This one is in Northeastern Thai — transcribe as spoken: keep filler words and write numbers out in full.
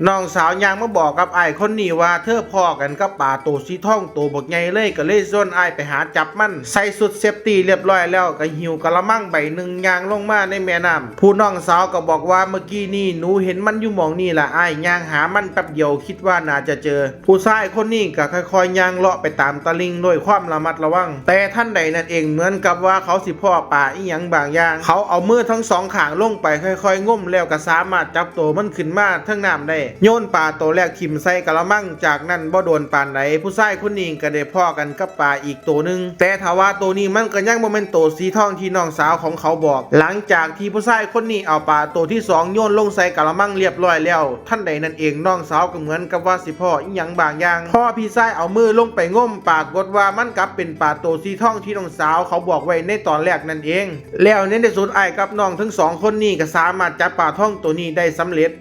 น้องสาวย่างมาบอกกับอ้ายคนนี้ว่าเธอพ้อกันกับปลาโตสีทองโตบักใหญ่เลย ก็เลยชวนอ้ายไปหาจับมัน ใส่ชุดเซฟตี้เรียบร้อยแล้วก็หิ้วกะละมังใบหนึ่งย่างลงมาในแม่น้ำ ผู้น้องสาวก็บอกว่าเมื่อกี้นี่หนูเห็นมันอยู่หม่องนี่ล่ะอ้าย ย่างหามันแป๊บเดียวคิดว่าน่าจะเจอ ผู้ชายคนนี้ก็ค่อยๆย่างเลาะไปตามตะลิ่งด้วยความระมัดระวัง แต่ทันใดนั้นเองเหมือนกับว่าเขาสิพ้อปลาอีหยังบางอย่าง เขาเอามือทั้งสองข้างลงไปค่อยๆงมแล้วก็สามารถจับตัวมันขึ้นมาเทิงน้ำได้ โยนปลาตัวแรกถิ่มใส่กะละมัง จากนั้นบ่โดนปานใด ผู้ชายคนนี้ก็ได้พ้อกันกับปลาอีกตัวหนึ่ง แต่ถ้าว่าตัวนี้มันก็ยังบ่แม่นตัวสีทองที่น้องสาวของเขาบอก หลังจากที่ผู้ชายคนนี้เอาปลาตัวที่สองโยนลงใส่กะละมังเรียบร้อยแล้ว ทันใดนั้นเองน้องสาวก็เหมือนกับว่าสิพ้ออีหยังบางอย่าง พอพี่ชายเอามือลงไปงม ปรากฏว่ามันกลับเป็นปลาตัวสีทองที่น้องสาวเขาบอกไว้ในตอนแรกนั่นเอง แล้วในที่สุดอ้ายกับน้องทั้งสองคนนี้ก็สามารถจับปลาทองตัวนี้ได้สำเร็จ